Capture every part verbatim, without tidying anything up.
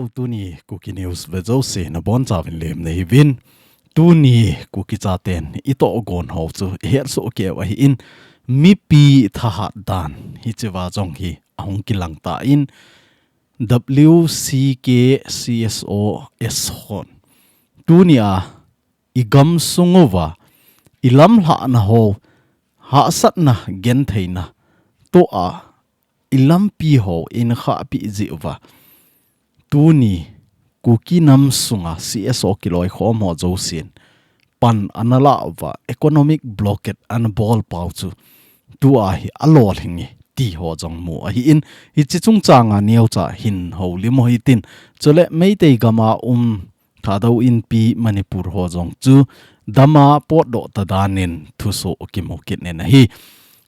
Tuni Kuki News ve jouse nabonchauvin lemna hiuvin. Tuni Kuki chaten itohgon hou chu ihetsoh keu ahin, mipi thahat dan hichea jong hi ahung kilang tan, W C K C S O S hon tunia igamsung uva ilamlhahna ho, hahsatna gentheina toh a ilampi ho eikhahpi jiuva, tuni Kuki nam sunga C S O kiloikhom ho jousen pan analah uva, economic blockade anabol pau chu tua hi alolhing e ti ho jong mu ahin, hiche chungchanga neocha hin houlim u hitin, chule Meitei gama um Thadou Inpi Manipur ho jong chu dama potdoh ta danin thusoh kimu kit in ahi.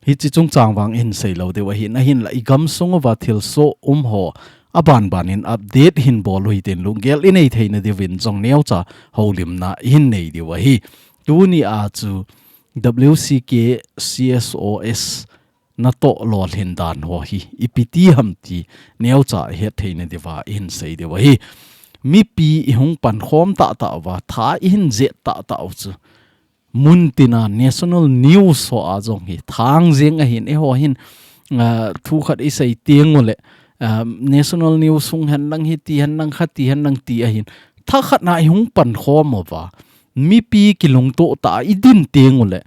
Hiche chungchang vang ihin seilou diu ahin, ahinla igamsung uva thilsoh um ho abanbanin update hin bol u hitin, lunggel inei theina diuvin jong neocha houlimna ihin nei diu ahi. Tunia chu W C K C S O S natoh lolhin dan ho hi ipi ti ham ti neocha ihet theina diuva ihin sei diu ahi. Mipi ihung pankhom tahtah uva, tha ihin jet tahtah u chu muntina national news ho a jong hi thang jeng ahin, eiho hin, ah, thu khat isei teng uleh, ah, national news hung henlang, hiti henlang, khati henlang ti ahin, thakhatna ihung pankhom uva, mipi kilungtoh tah a idin teng uleh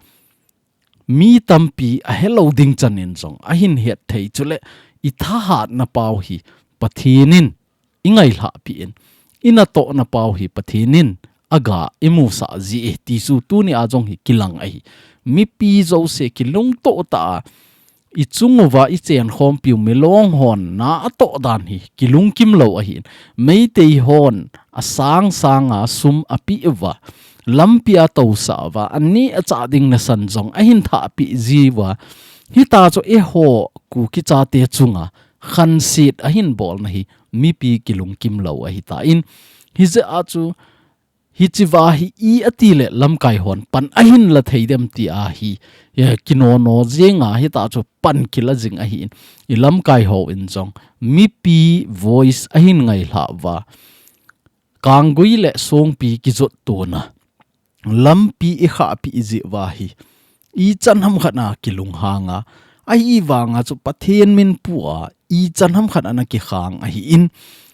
mi tampi ahelou ding chanin jong ahin hetthei, chule ithahatna pau hi Pathen in ingailhahpi in, inatohna pau hi Pathen in aga imusah ji e ti chu tunia jong hi kilang ahi. Mipi jouse kilungtoh tah a ichung uva ichenkhompiu milong hon na atoh dan hi kilungkim lou ahin, Meitei hon asang sanga sum apeh uva, lampia atousah uva, aneh achah ding nasan jong ahin thahpeh jiuva, hitachu eiho Kuki chate chunga khanset ahin bolna hi mipi kilungkim lou ahitan, hijeh a chu hichea hi iati leh lamkai hon pan ahin la thei dem tia hi, eh, kinono jenga hitachu pan kila jing ahin, ilamkai hon jong mipi voice ahin ngailhah uva, Kanggui le Songpi kijottona lampi ikhahpi jiuva hi ichan hamkhat a kilunghanga, ahivanga chu Pathen min pua ichan hamkhat ana kikhang ahin,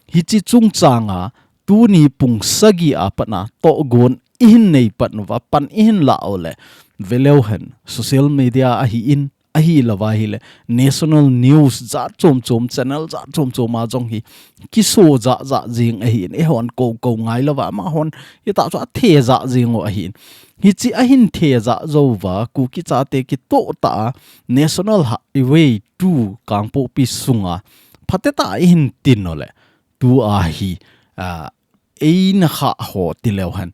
hiche chungchanga tuni pung sagi a pat a tohgon ihin nei pat uva, pan ihin lah uleh, veleu hen, social media ahin, ahilouva ahileh national news jat chom chom, channel jat chom chom a jong hi kiso jah jah jing ahin, eihon kou kou ngailouva amahon hitachu athe jah jing u ahin. Hiche ahin the jah jouva Kuki chate kitoh tah a National Highway two Kangpokpi sunga phatetah a ihin tin uleh, tua hi, ah, eina khah ho tileu hen,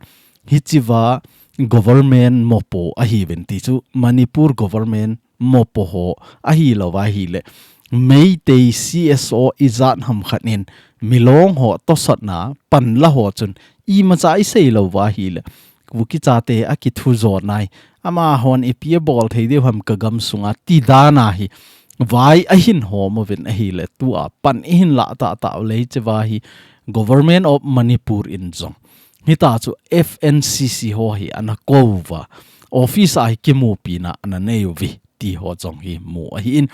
hichea government mopo ahiuvin ti chu Manipur government mopo ho ahilouva ahileh, Meitei C S O ijat hamkhat in milong ho tosotna panla ho chun imacha iseilouva ahileh, Kuki chate akithujonai, amahon ipi abol thei diu ham kagamsunga ti dan a hi vai ahin hom uvin ahileh, tua pan ihin lah tahtah uleh, hichea hi Government of Manipur in jong hitachu F N C C ho hi ana kouva, office a hi kimupina ana neiuve ti ho jong hi mu ahin,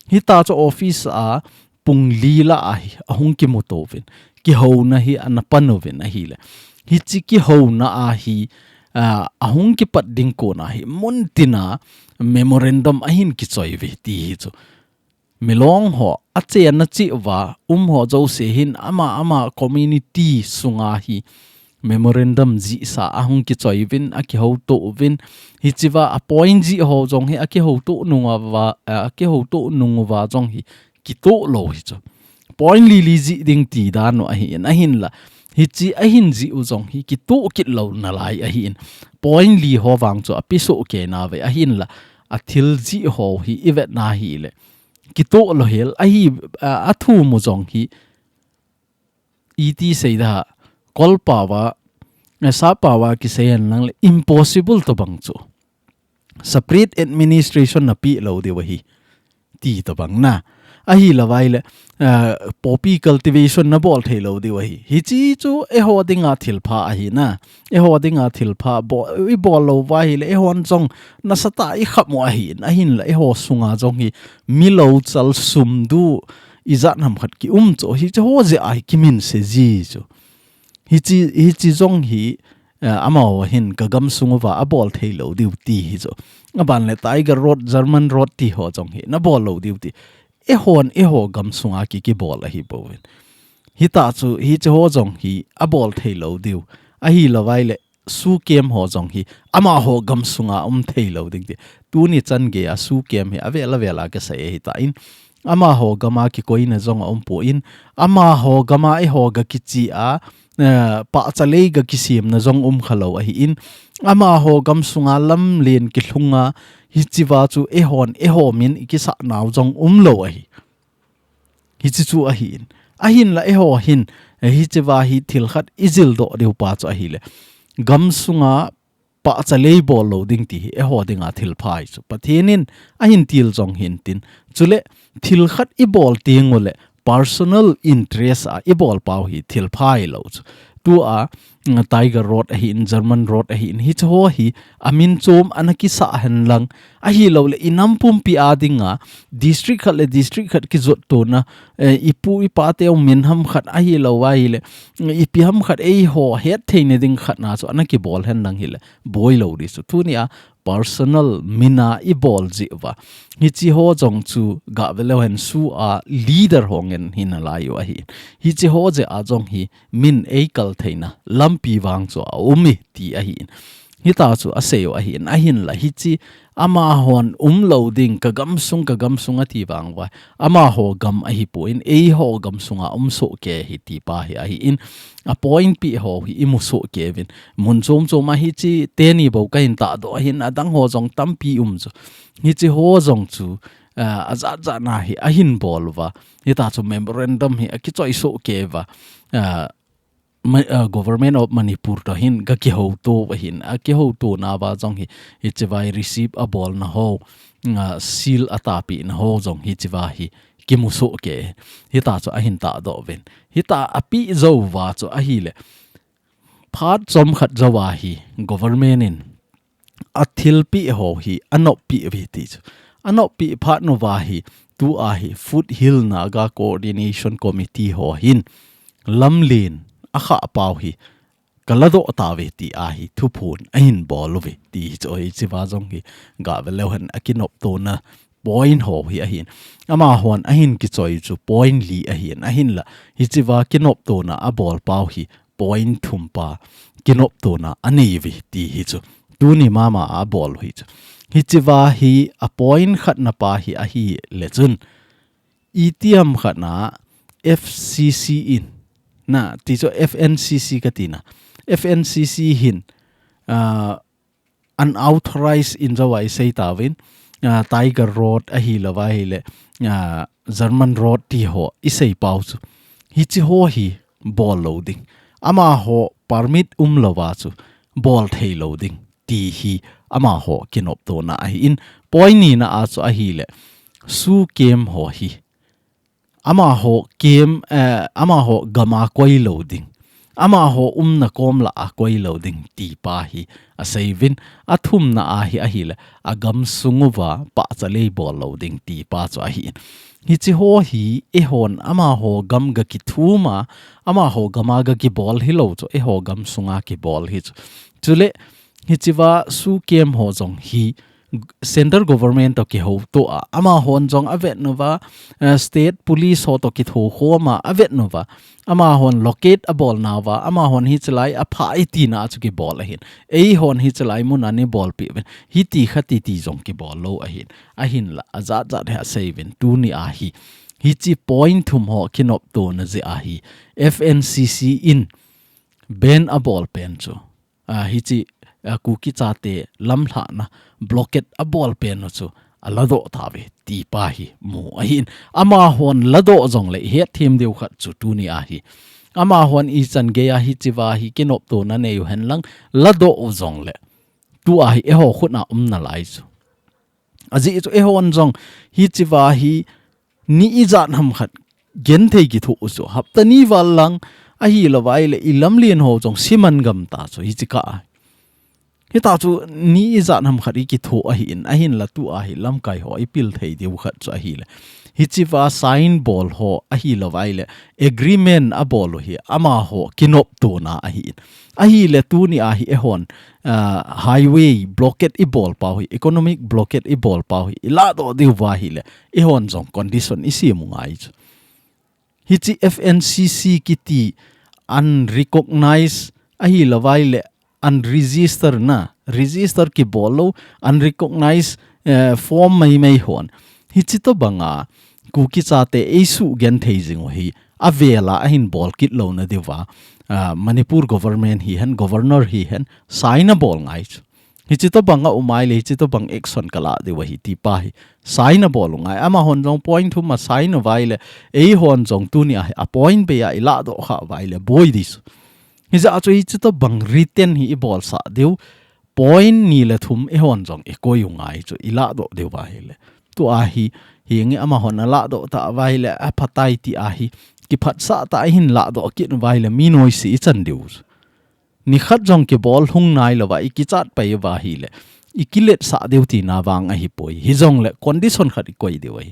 hitachu office a pung li lah a hi ahung kimuto uvin, kihouna hi ana pan uvin ahileh, hiche kihouna a hi, ah, ahung kipat ding kona hi muntina memorandum ahin kichoiuve ti hi chu milong ho achenna cheh uva um ho jouse hin ama ama community sunga hi memorandum jihsa ahung kichoiuvin, akihouto uvin, hichea a point jih ho jong hi akihouto nunguva, eh, akihouto nunguva jong hi kitoh lou hichu point li li jih ding ti dan u ahin, ahinla hiche ahin jih u jong hi kitoh kit lou nalai ahin, point li ho vang chu apesoh kei nauve ahinla, athil jih ho hi ivetna hileh kitoh louhel ahi, a, athumu jong hi iti seida, kolpaova, eh, sapaova kisei henlang leh impossible tobang chu separate administration napeh lou diu ahi ti tobang na. Ahi lou vai le, uh, poppy cultivation na bol thei lou diu ahi. Hichi chu eiho dinga thilpha ahi na. Eiho dinga thilpha bo, i bol lou vai le, eihon jong nasatah i kham u ahi. Ahin la eiho sunga jong hi mi lou chal sum du i jat ham khat ki um chu. Hichi ho jeh a hi kimin se ji chu. Hichi, hichi jong hi, eh, amaho hin ka gam sung uva a bol thei lou diu ti hi chu. Aban le Tiger Road, German Road ti ho jong hi na bol lou diu ti. Eihon, eiho gam sunga ki, ki bol ahi bouvin. Hita chu, hichi ho jong hi a bol thei lou diu. Ahi lou vai le, SoO camp ho jong hi, amaho gam sunga um thei lou ding ti. Tuni chan gei a SoO camp hi avel avel a kisei ahi tan. Amaho gam a kikoina jong a um pon. Amaho gam a eiho ga kichi a, eh, pahcha lei ga kisemna jong um kha lou ahin. Amaho gam sunga lamlen kilhunga hichi va chu eihon, eiho min i kisah nau jong um lou ahi. Hichi chu ahin. Ahin la eiho hin, eh, hichi va hi thil khat i jil doh diu pa chu ahi le. Gam sunga pahcha lei bol lou ding ti hi eiho dinga thilpha ahi chu. Pathen in ahin til jong hin tin. Chule thil khat i bol teng u le personal interest a i bol pau hi thilpha ahi lou chu. Tua, mm, Tiger Road ahin, German Road ahin, hichi ho hi amin chom ana kisah hen lang. Ahi lou le i nam pumpi a dinga district khat le district khat kijot tona, eh, i pu i pa teu min ham khat ahi lou vai le, mm, ipi ham khat eiho het theina ding khat na chu ana kibol hen lang hi le boi lou di chu. Tuni a personal min a i bol ji uva. Hichi ho jong chu ga ve leu hen SoO a leader ho ngen hi nalai u ahi. Hichi ho jeh a jong hi min ei kal theina lampi vang chu a um e ti ahin. Hita chu a sei u ahin, ahin la hichi amahon um lou ding ka gam sung, ka gam sung a ti vang uva. Amaho gam ahi pon, eiho gam sunga um soh kei hi ti pa hi ahin. A point pi ho hi i mu soh kei uvin. Mun chom chom a hichi teni bou ka hin tahdoh ahin, adang ho jong tampi um chu. Hichi ho jong chu, ah, a jat jat na hi ahin bol uva. Hita chu memorandum hi a kichoi soh kei uva. Ah, Ma-, ah, Government of Manipur to hin ka kihouto u ahin. A kihouto na uva jong hi, hichi va hi receive a bolna ho, ah, seal a tahpeh na ho jong hichi va hi kimu soh kei. Hita chu ahin tahdoh uvin. Hita a pe jou uva chu ahi le. Phat chom khat jou a hi government in a thilpeh ho hi a noppi uve ti chu. A noppi phat uva hi tua hi Foothill Naga Coordination Committee ho hin lamlen a khah pau hi ka ladoh tauve ti a hi thuphon ahin bol uve ti hi chu, hichi va jong hi ga ve leu hen a kinoptona point ho hi ahin. Amahon ahin kichoi chu point li ahin, ahin la hichi va kinoptona a bol pau hi point thum pa kinoptona a nei uve ti hi chu. Tuni mama a bol u hi chu. Hichi va hi a point khat na pa hi ahi le chun. Itiham khat na F C C in, na, ti chu F N C C ka ti na. F N C C hin, ah, unauthorized in jou a i sei tauvin, ah, Tiger Road ahi lou vai le, ah, German Road ti ho i sei pau chu. Hichi ho hi bol lou ding. Amaho permit um lou va chu bol thei lou ding. Ti hi amaho kinoptona ahin, point nina a chu ahi le. SoO camp ho hi. Amaho camp, eh, amaho gam a koi lou ding. Amaho umna kom lah a koi lou ding ti pa hi a sei uvin, a thumna a hi ahi le, a gam sung uva pahcha lei bol lou ding ti pa chu ahin. Hichi ho hi eihon amaho gam ga kithum a, amaho gam a ga kibol hi lou chu, eiho gam sunga kibol hi chu. Chule, hichi va SoO camp ho jong hi, Central Government to kihouto a, amahon jong a vet uva, eh, State Police ho to kithokhom a, a vet uva, amahon locate a bol nauva, amahon hichi lai a pha i tina chu kibol ahin. Eihon hichi lai mun a nei bolpeh uvin. Hiti khati ti jong kibol lou ahin. Ahin la, a jat jat hi a sei uvin. Tuni a hi. Hichi point thum ho kinoptona jeh a hi. F N C C in ban a bol pen chu. Ah, hichi, ah, Kuki chate lamlhahna blockade a bol pen u chu a ladoh tauve ti pa hi mu ahin. Amahon ladoh jong le i hetthem diu khat chu tuni a hi. Amahon ichan gei a hichi va hi kinoptona nei u hen lang ladoh u jong le. Tua hi eiho khut a um nalai chu. Ajeh chu eihon jong hichi va hi ni ijat ham khat genthei kithoh u chu hapta ni val lang ahi lou vai le i lamlen ho jong siman gam ta chu hichi kah a. Hita chu ni ijat ham khat i kithoh ahi in, ahin la tu ahi lamkai ho i pil thei diu khat chu ahi le. Hichi va sign bol ho ahi lou vai le agreement a bol u hi ama ho kinop tuna ahi in. Ahi le tu ni ahi ehon, ah, highway blockade i bol pau hi, economic blockade i bol pau hi, i la do diu va hi le, ehon jong condition i siam u ngai chu. Hichi F N C C kiti unrecognized ahi lou vai le unregister na, register kibol lou, unrecognized, eh, form mai mai hon. Hichi to banga, Kuki chate ei suh genthei jing u hi, avela ahin bol kit lou na diu va, ah, Manipur government hi hen, governor hi hen, sign a bol ngai chu. Hichi to bang a um ai le, hichi to bang action ka la diu ahi ti pa hi. Sign a bol u ngai. Amahon jong point thum a sign u vai le, eihon jong tu ni a hi a point bei a i la do kha vai le, boi di chu. Hijeh a chu hichi to bang written hi i bol sa diu. Point ni le thum eihon jong i koi u ngai chu i la do diu vai le. Tu ahi, hi nge amahon a la do ta vai le, a phatai ti ahi. Kiphat sa ta hin la do kit vai le, mi noise i chan diu chu. Ni khat jong kibol hung nai lou va, i kichat pai va hi le, i kilet sa diu tina vang ahi poi. Hi jong le condition khat i koi diu ahi.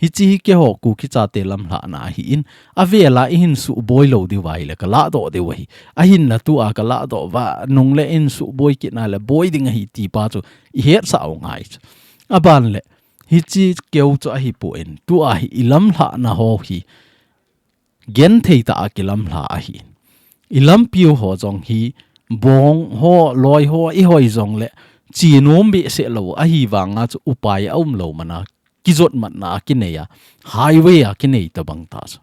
Hichi hi keiho Kuki chate lamlhahna ahi in, avela i hin suh boi lou diu vai le, ka la do diu ahi. Ahin la tu a ka la do va, nung le in suh boi kit na le, boi ding ahi ti pa chu, i het sa u ngai chu. Aban le, hichi keu chu ahi poi in, tu ahi i lamlhahna ho hi, genthei ta a kilamlha ahi. I lampiu ho jong hi, bong ho, loi ho, i hoi jong le, chi nom behseh lou ahi vang a chu upai a um lou man a, kijot matna a kinei a, highway a kinei ta bang ta chu.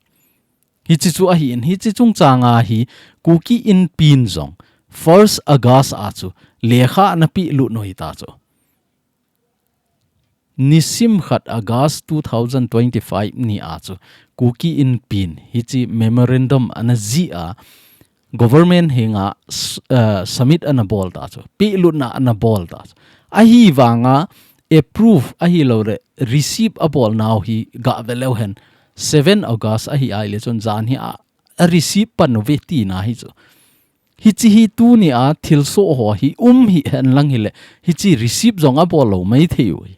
Hichi chu ahi in, hichi chungchang a hi, Kuki Inpi in jong, first August a chu, lekha ana peh lut u ahi ta chu. Nisim khat August two thousand twenty-five ni a chu Kuki Inpi in hichi memorandum ana jih a, government henga s-, eh, submit ana bol ta chu, pehlutna ana bol ta chu. Ahi vanga approve ahi lou le receive a bol nau hi ga ve leu hen. Seven August ahi ai le chun jan hi a, a receive pan u ve tina hi chu. Hichi hi tu ni a thilsoh ho hi um hi hen lang hi le, hichi receive jong a bol lou mai thei u hi.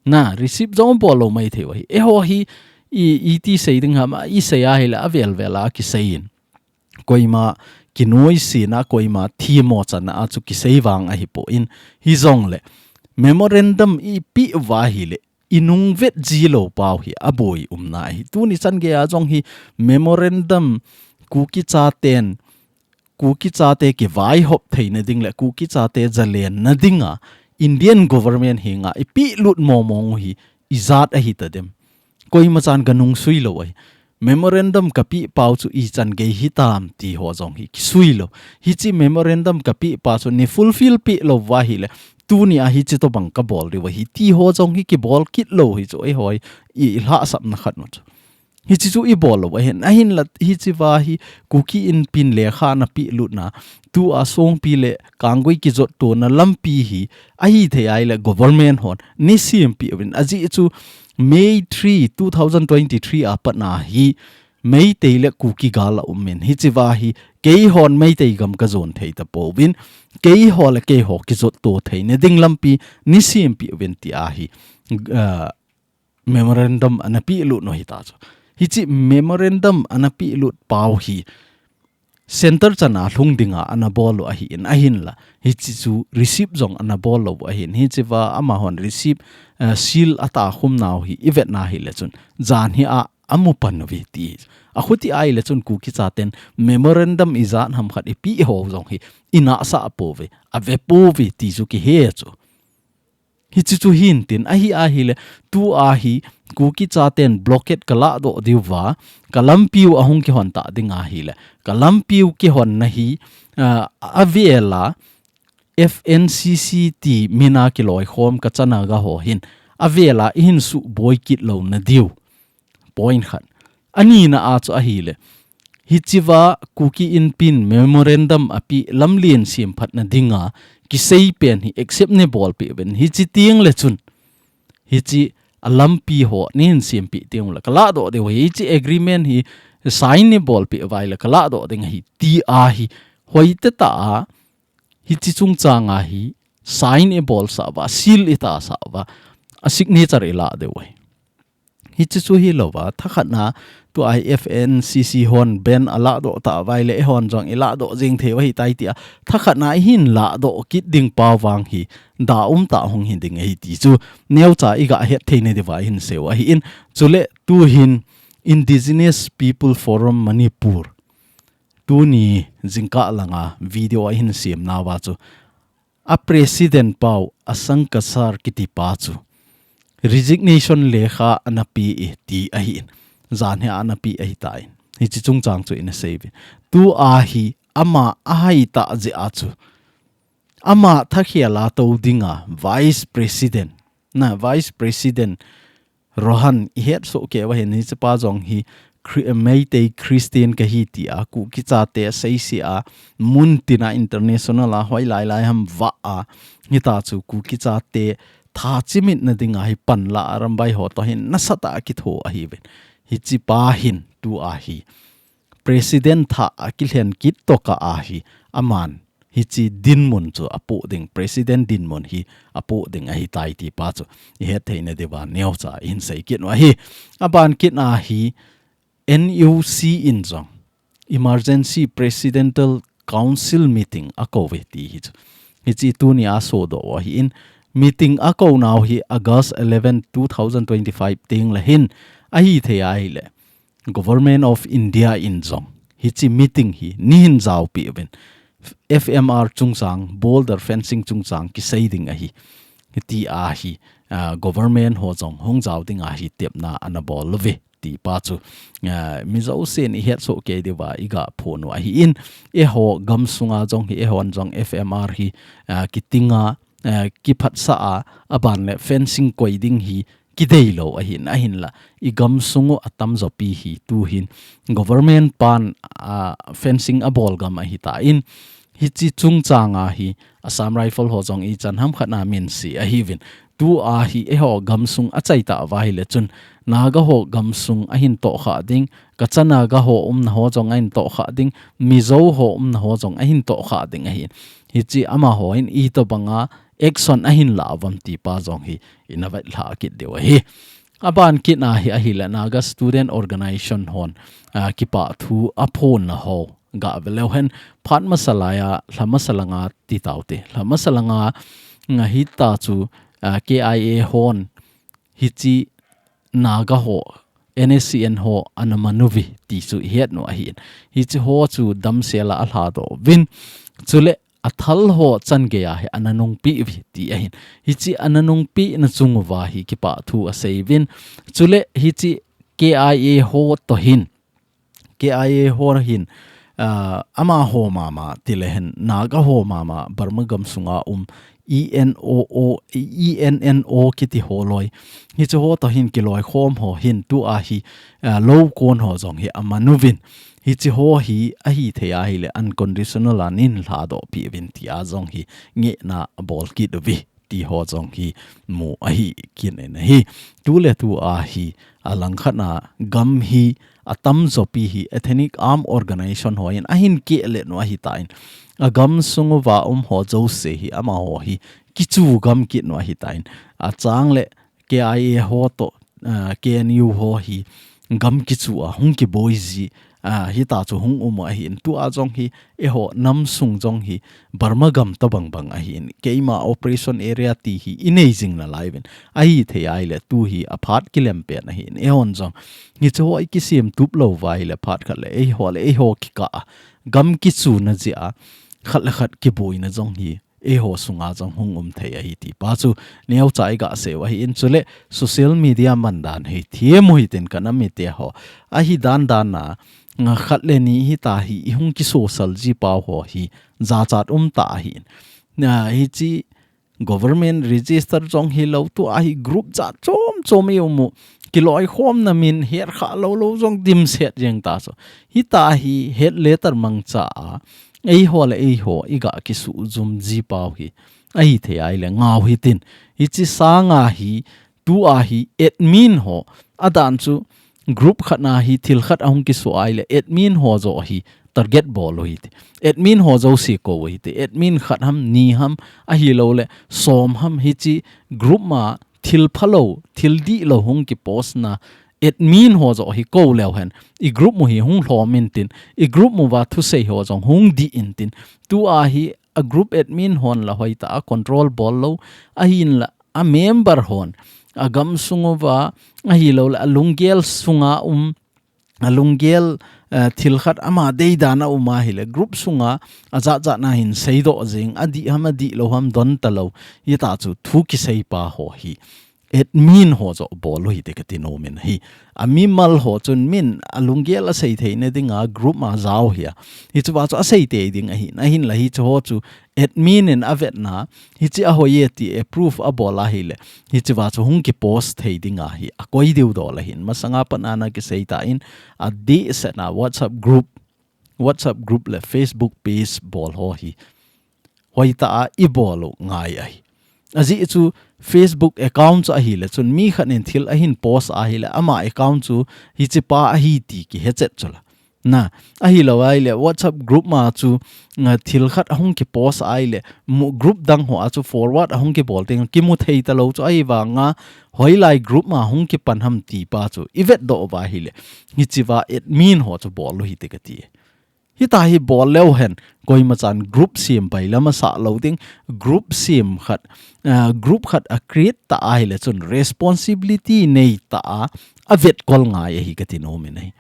Na, receive jong a bol lou mai thei u hi. Eiho hi i, i ti sei ding ham, i sei a hi le a vel vel a kisei in. Koima kinoise na, koima thimo chan a chu kisei vang ahi poi in. Hi jong le, memorandum i peh u va hi le, i nung vet ji lou pau hi a boi umna ahi. Tu ni chan gei a jong hi memorandum Kuki chaten, Kuki chate kivaihop theina ding le Kuki chate zalenna ding a Indian government henga i pehlut mong mong u hi i jat ahi ta dem. Koima chan ka nung sui lou ahi. Memorandum ka peh pau chu i chan gei hi tam ti ho jong hi kisui lou. Hichi memorandum ka peh pa chu ni fulfill peh lou va hi le, tu ni a hichi to bang ka bol diu ahi ti ho jong hi kibol kit lou hi chu eiho i, i lhahsamna khat u chu. Hichi chu i bol lou ahin, ahin la hichi va hi Kuki Inpi in lekha ana peh lutna, tu a Songpi le Kanggui kijot tona lampi hi ahi thei ai le government hon ni sempeh uvin, ajeh chu May three, two thousand twenty-three a pat na hi Meitei le Kuki gal a um in, hichi va hi keihon Meitei gam ka jon thei ta pouvin, keiho le keiho kijot to theina ding lampi ni sempeh uvin ti ahi, ah, memorandum ana peh lut u ahi ta chu. Hichi memorandum ana peh lut pau hi center chan a lhung ding a ana bol u ahi in, ahin la hichi chu receive jong ana bol lou u ahin, hichi va amahon receive, eh, seal a ta khum nau hi i vet na hi le chun jan hi a, a mu pan u ve ti. A khuti ai le chun Kuki chaten memorandum i jat ham khat i peh ho jong hi i nahsah pouve, a ve pouve ti chu kihe chu. Hichi chu hin tin, ahi ahi le, tu ahi, Kuki chaten blockade ka lah doh diu va, ka lampiu ahung kihon ta ding ahi le, ka lampiu kihonna hi, ah, a vela F N C C ti mina kiloikhom ka chana ga ho hin, a vela i hin suboi kit lou na diu. Point khat. Anina a chu ahi le, hichi va Kuki Inpi in memorandum a peh lamlen semphatna dinga kisei pen hi accept nei bol peh uvin. Hichi teng le chun, hichi a lampi ho nei hin sempeh teng uleh ka lahdoh diu ahi, hiche agreement hi sign nei bolpeh uva ahileh ka lahdoh ding ahi, ti ahi. Hoitah a hiche chungchang a hi sign i bolsah uva, seal i tahsah uva, a signature i lah diu ahi. Hiche chu hilouva, thakhatna tua hi F N C C hon ban a lahdoh tah uva ahileh eihon jong i lahdoh jeng thei u ahitai tia thakhatna i hin lahdoh kit ding pa vang hi da um tah hung hi ding ahi ti chu neocha i gahet thei nadiuva i hin sei u ahin. Chuleh tuhin Indigenous People Forum Manipur tuni jingkah langa video a i hin semnauva chu a president pau Asang Kasar kiti pa chu resignation lekha ana pe e ti ahin. Janhi a ana pe ahitai. Hiche chungchang chu ina sei uve. Tua hi ama ahai tah jeh a chu ama thakhel a tou dinga vice president, na vice president Rohan i hetsoh kei uva hin hiche pa jong hi Meitei Christian kahi tia Kuki chate seise a mun tina international a hoilai lai ham vah a, hitia chu Kuki chate tha chimitna dinga hi panla a Arambai ho toh hin nasatah a kitho ahiuve. Hiche pa hin tua hi president tha a kilhen kit tokah a hi aman hiche dinmun chu apoh ding, president dinmun hi apoh ding ahitai ti pa chu i het theina diuva neocha i hin sei kit u ahi. Aban kit a hi N U C in jong emergency presidential council meeting akou uve ti hi chu. Hiche tunia sodoh u ahin meeting akounau hi August eleven, two thousand twenty-five teng le hin ahithei ahileh Government of India in jong hiche meeting hi nei hin jaopi uvin F M R chungchang, border fencing chungchang kisei ding ahi. Tia hi, ah, government ho jong hung jao ding ahi tepna ana bol uve ti pa chu, ah, mi jousen i hetsoh kei diuva i gaphon u ahin, eiho gamsunga jong hi eihon jong F M R hi, ah, kitinga, eh, kiphatsah a, aban le fencing koi ding hi kideilou ahin, ahinla i gamsung u atamjopi hi tuhin government pan, ah, fencing abol gam ahitan, hiche chungchang a hi Assam Rifle ho jong ichan ham khat a min se ahiuvin. Tua hi eiho gamsung achaitah uva ahileh chun Naga ho gamsung ahin tohkhah ding, Kacha Naga ho umna ho jong ahin tohkhah ding, Mizo ho umna ho jong ahin tohkhah ding ahin. Hiche amaho hin itobanga action ahin lah uvam ti pa jong hi ina vetlhah kit diu ahi. Aban kit a hi ahileh Naga Student Organization hon, ah, kipah thu aphonna ho gave leu hen, phat masa laiya, lha masa langa ti taute. Lha masa langa, nga hitia chu, ah, K I A hon hiche Naga ho, N S C N ho ana man uve ti chu i het u ahin. Hiche ho chu damsel a alhadoh uvin. Chuleh athal ho changeiya hi ana nungpeh uve ti ahin. Hiche ana nungpehna chung uva hi kipah thu asei uvin. Chuleh hiche K I A ho toh hin K I A ho hin, ah, amaho mama, tileh hin Naga ho mama, Burma gamsunga um, E N O O, E N N O kiti ho loi. Hiche ho toh hin kiloikhom ho hin tua hi, ah, loukon ho jong hi aman uvin. Hiche ho hi ahithei ahileh unconditional a nei hin lhadohpi uvin tia jong hi ngehna abol kit uve ti ho jong hi mu ahi kit in ahi. Tuletua hi alangkhat a gam hi atamjopi hi Ethnic Armed Organization hon ahin kehlet u ahitan, agamsung uva um ho jouse hi amaho hi kichu gam kit u ahitan, achang le K I A ho toh, ah, K N U ho hi gam kichu a hung kiboi ji, ah, hitia chu hung um u ahin, tua jong hi eiho namsung jong hi Burma gam tobang bang ahin, keima operation area ti hi i nei jing nalai uvin. Ahithei ahileh tu hi aphat kilem pen ahin, eihon jong hiche ho i kisemtup lou uva ahileh phat khat le eiho le eiho kikah a gam kichuna jeh a khat le khat kiboina jong hi eiho sunga jong hung um thei ahi ti pa chu neocha i gasei u ahin. Chuleh social media mandan hi thiem u hitin ka nam mite ho, ahi dandan a, nga khat le ni hitia hi i hung kisocial ji pau ho hi jachat umtah ahin. Na hiche government register jong hilou, tua hi group jat chom chom i um u, kiloikhomna min herkhah lou lou jong dimset jeng ta chu. Hitia hi het le tar mangcha a, eiho le eiho i gakisuhjum ji pau hi ahithei ahileh ngau hitin. Hiche sanga hi Tua hi admin ho, adan chu group khat na hi thil khat ahung kiso ahile admin ho joh hi target bol u hite. Admin ho jouse kou u hite. Admin khat ham, ni ham, ahilouleh som ham, hiche group ma thil phalou, thil dihlou hung kipost na admin ho joh hi kou leu hen, i group mu hi hung lhom intin, i group mu va thusei ho jong hung dih intin, tua hi a group admin hon la hoitah a control bol lou, ahinla a member hon, a gamsung uva, ahilouleh a lunggel sunga um, a lunggel, eh, thil khat ama deidan a um ahile, group sunga a jat jat na hin seidoh jing, adih ham adihlou ham don talou, hita chu thu kisei pa ho hi admin ho joh bol u hite kati nom in ahi. A mimal ho chun min a lunggel a sei theina dinga group ma jao hia. Hiche va chu a sei tei ding ahi. Ahinla hiche ho chu admin in a vetna, hiche a hoi e ti approve a bol ahile, hiche va chu hung kipost thei dinga hi a koi diu dol ahin. Masanga pat na na kisei tan, a dehset na WhatsApp group, WhatsApp group le Facebook page bol ho hi hoitah a i bol u ngai ahi. Ajeh chu Facebook account chu ahile chun mi khat in thil ahin post ahile ama account chu hiche pa ahi ti kihe chet chu la. Na, ahilou ahile WhatsApp group ma chu, nga, thil khat ahung kipost ahile mu group dang ho a chu forward ahung kibol teng kimu thei talou chu ahivanga hoilai group ma hung kipan ham ti pa chu i vetdoh uva ahile, hiche va admin ho chu bol u hite kati. Hita hi bol leu hen, koima chan group sem pai lam a sah lou ding, group sem khat, ah, group khat a create ta ahile chun responsibility nei ta a, a vetkol ngai ahi kati nom in ahi.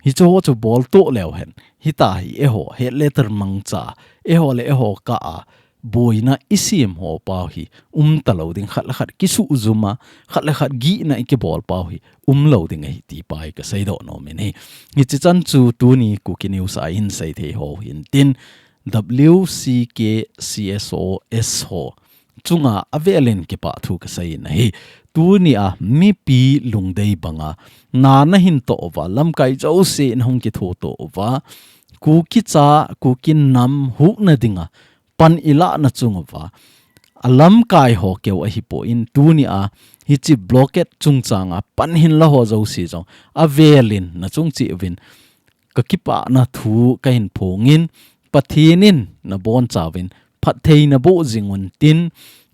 Hiche ho chu bol toh leu hen, hita hi eiho head letter mangcha, eiho le eiho kah a boina i sem ho pau hi um talou ding, khat le khat kisuh jum a, khat le khat gihna i kibol pau hi um lou ding ahi ti pa hi ka seidoh nom in ahi. Hiche chan chu tuni Kuki News a hin sei thei ho hintin, W C K C S O S ho chunga avelin kipah thu ka sei in ahi. Tuni a mipi lungdei banga na na hin toh uva, lamkai jouse na hung kitho toh uva, Kuki cha, Kuki nam huhna dinga pan i lahna chung uva, a lamkai ho keu ahipon, tuni a hiche blockade chungchang a pan hin la ho jouse jong avelin na chung cheh uvin ka kipahna thu ka hin phong in, Pathen in na bonchauvin phatthei na boh jing un tin,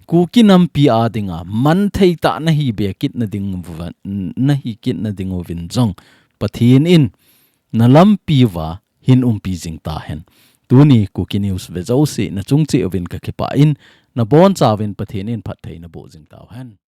Kuki nampi a dinga man thei tah na hi be kit na ding uva, na hi kit na ding uvin jong Pathen in na lampi uva hin umpi jing ta hen. Tuni Kuki News ve jouse na chung cheh uvin ka kipah in, na bonchauvin Pathen in phatthei na boh jing tau hen.